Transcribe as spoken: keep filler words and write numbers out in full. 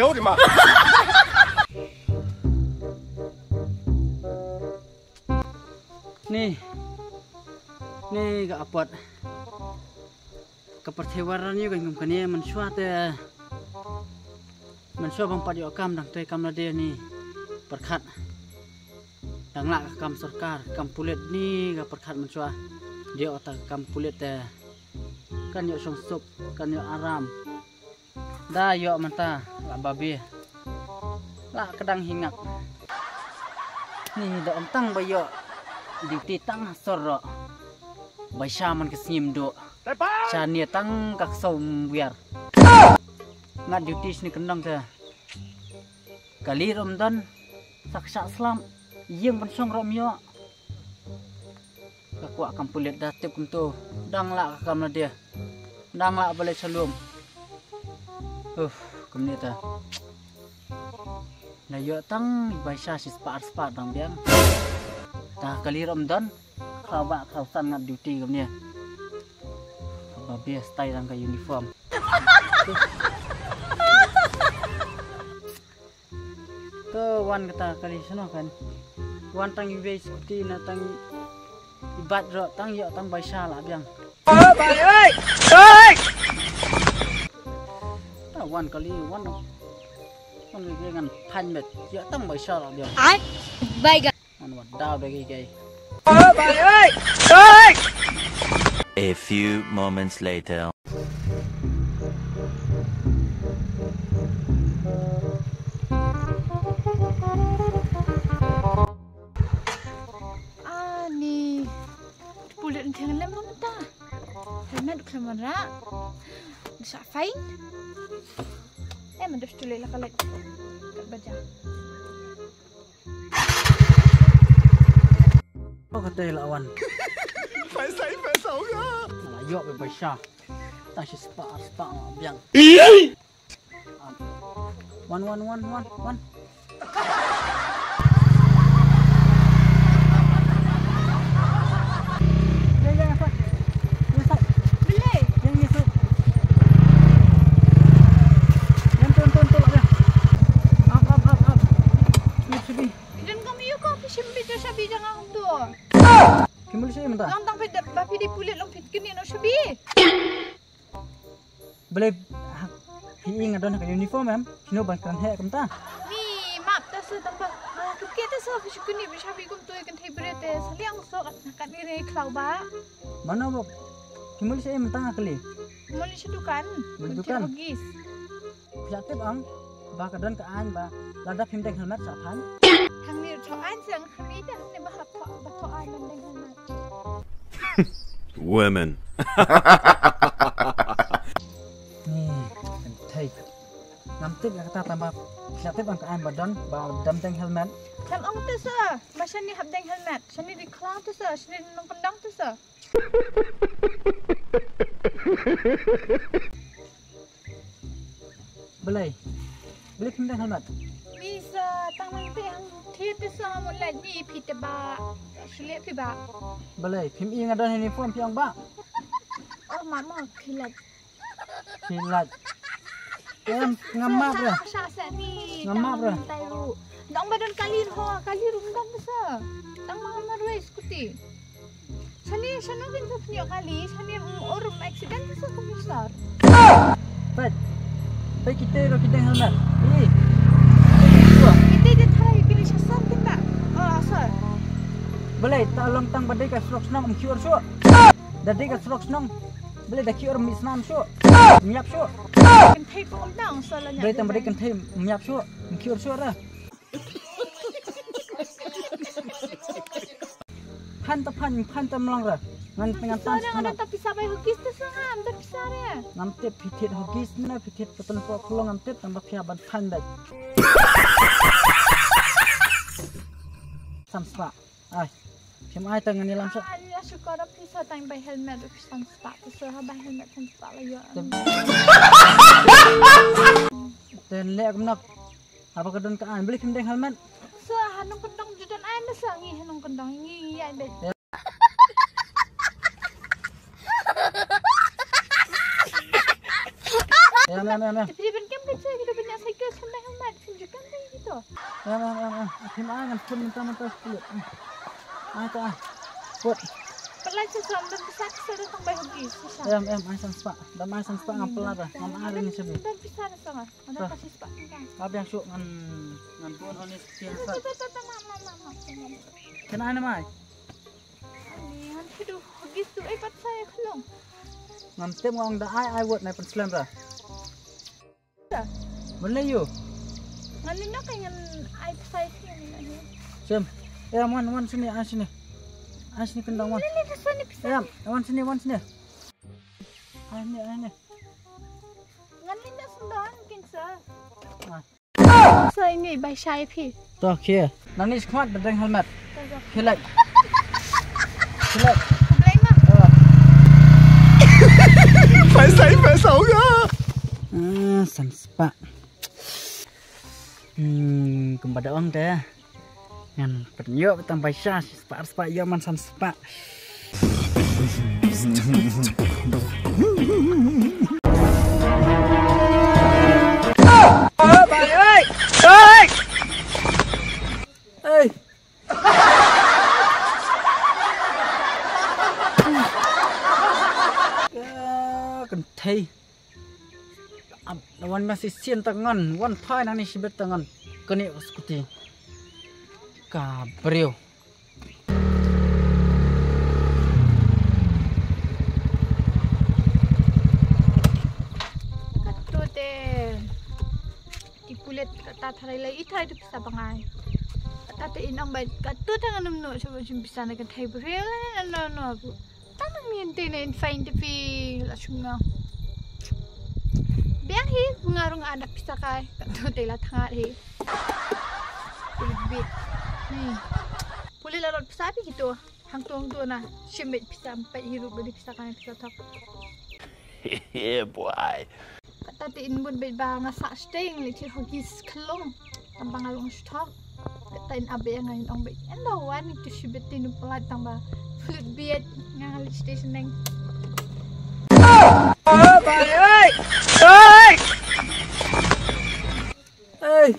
Ni, ni ka apot. Ka pyrthei waran ïa ka ngam kane mynshuwa te. Mynshuwa bym pat ïoh kam dang te kam lade ni. Pyrkhat. Dang lah ka kam sorkar, kam pulit ni ka pyrkhat mynshuwa. Dei ota ka kam pulit te. Kan ïoh shong suk, kan ïoh aram. Da ïoh mynta la babe. La ka dang hingak. Ni da ym tang ba ïoh. Duty tang ha sor ro. Bai sha man ka sngim do. Sha ni tang ka ksaw mwiar. Ngat duty sni kendang te. Kali rom don. Sak sak slam. Ïing ban shong rom ïoh. Ka kwah kam pulit da tip kumto. Dang lah ka kam lade. Dang lah balei shalom. Uf, kumne ta. Na ïoh tang bai sha shi spah ar spah dang biang. Ta kali rom don. Khlaw ba khlaw san ngat duty kumne. Ba bia style dang ka uniform. To wan kata kali shano kan. Wan tang iwei scooty na tang ibat ro tang ïoh tang bai sha la biang. Oh bai oi. Oi. Ta wan kali wan. Wan kali ngan phan bet ïoh tang bai sha la biang. Ai. Bai ga. Wan wan daw da kali kali. Oh bai oi. Oi. A few moments later. Ani. Pulit ntheng lem mata. Lem duk lem ra. Sa fine. Eh, mandus tu le la kalet. Kat baja. Oh, kata la wan. Paisa, paisa hoga. La ïoh be paisa. Tang shi spah, ar spah biang. Wan, wan, wan, wan, wan. Ya, ya, ya, Fat. Ya, Fat. Bele. Ya, ya, Fat. Yan, tun, tun, tun, ya. Up, up, up, up. Up, shabi. Idan kami yu ko, ki shim bi jo shabi jang ang tu. Ki mul shi mynta. Lang tang phi da, ba phi di pulit long phi kini no shabi. Bele, ha, phi ing adon ha ka uniform em, kino ban kren he kumta. Mi map ta sa tang ba, ah, kit ta sa phi shukuni bi shabi kum tu kan thei bere te, sa liang so kat, kat ni re klau ba. Mano ba, ki mul shi mynta nga kali. Mul shi dukan, mul dukan. Gis. Phi la tip ang, ba ka don ka aiñ ba, lada phim deng helmet sa phan. Hang ni tho aiñ sa, hang ni da, hang ni ba hap tho, ba tho aiñ ban deng helmet. Women. Ni, kan thei. Ngam tip ïa kata tang ba, phi la tip ang ka aiñ ba don, ba dam deng helmet. Kam ong te sa, ba shani hap deng helmet, shani di klang te sa, shani di nongkyndong te sa. Balei? Balei phim deng helmet? Mi sa tang nang te hang thied te sa mo lait ni phi te ba. Shu leh phi ba. Balei? Phim i nga don uniform phi ong ba. Oh mama phi lait. Phi lait. Em, ngam map re. Sa sa ni. Ngam map re. Dang ba don kali ho, kali rum dang sa. Tang ma ma roi scooty. Shani, shano kin sa pynïoh kali, shani, mm, or, mm, accident sa kum sar. Peit. Peit kita ro ki deng helmet. Ih. Kita dia tharai kini sasar kita. Oh, sar. Balei, ta long tang ba dei ka surok shnong, um, kior shuh. Da dei ka surok shnong. Balei da kior mi snam shuh. Miap shuh. Kan thei ko um dang, sar la. Balei tang ba dei kan thei miap shuh. Um, kior shuh ra. Phan ta phan, phan ta mlong ra. Ngan, ngan tan sa. Ngan ta pisa bai hugis ta sa, ngan ta pisa re. Ngam tip phi thied hugis na phi thied patan po khulong ngam tip tang ba phi ban phan bai. Sam spah. Ai. Phim ai ta ngan ïalam sa. Ai, ya shukor phi sa tang bai helmet phi sam spah ta sa, ha bai helmet sam spah la ïoh. Ten leh kumno. Haba ka don ka aiñ, balei phim deng helmet? Sa ha nongkyndong ju don aiñ, sa ngi ha nongkyndong ngi ïa beit. Em, em, em, em. Te phi ban kem phi sa, kita banyak cycle. Em, em, em, em. Phim ai ngan phone mynta mynta. Ai ta ai. Put. Pynlait shisha, ym don pisa, shisha da tang bai Huggies shisha. Em, em, ai san spah. Dang ai san spah ngam pynlait da. Ngam ai ring shisha. Ym don pisa da tang. Ym don pisa spah tang. Ba biang shuh ngan, ngan bun honi shisha. Kena ai namai. Ani, ngan phi du Huggies tu, eh, pat sa ïa khlong. Ngam tip, nga ong da ai, ai wot nai pynslem ra. Ban leh ïoh. Ngan lyngngoh ka ngan ai pisa ïa phi ngan lyngngoh hi. Shem. Eh, wan, wan sini, ai sini. Ai sini kyndong wan. Lyngngoh pisa ni pisa. Eh, wan sini, wan sini. Ai ni, ai ni. Ngan lyngngoh sendon kin sa. Ah. Sa ini bai shai phi. To khie. Nang ni skhmat da deng helmet. Khie lek. Khie lek. Blei ma. Paisa hi paisa hoga. Ah, san spah. Hmm, kumba da ong te. Ngan pynïoh tang paisa shi spah, ar spah ïoh man san spah. Hey! Ka kynthei. Ap, wan ma shisien ta ngan, wan phai nangne shibit ta ngan. Kane scooty. Ka briew. Katto te i pulit kata tharai la i tharai tu pisa bangai. Kata te i nang bai katto te ngan ym noh shuh ban shim pisa na ka thai briew la no no bu. Tang nang nin te nin fain te phi la shum nga. Biang hi nga rung ada pisa kai. Katto te la thangat hi. Pulit bit. Hmm. Pulit la rot pisa phi kito. Hangto hangto na shim bit pisa, em peit hi ruh ba dei pisa kan pisa thok. Yeah boy. Kata te in bun bit ba nga sah shteng leit hi Huggies khlong. Tang ba nga long sthok. Kata in abe nga in ong bit. Endo wan itu shibit tin pynlait tang ba flut bit nga leit station neng. Hey! Hey! Hey!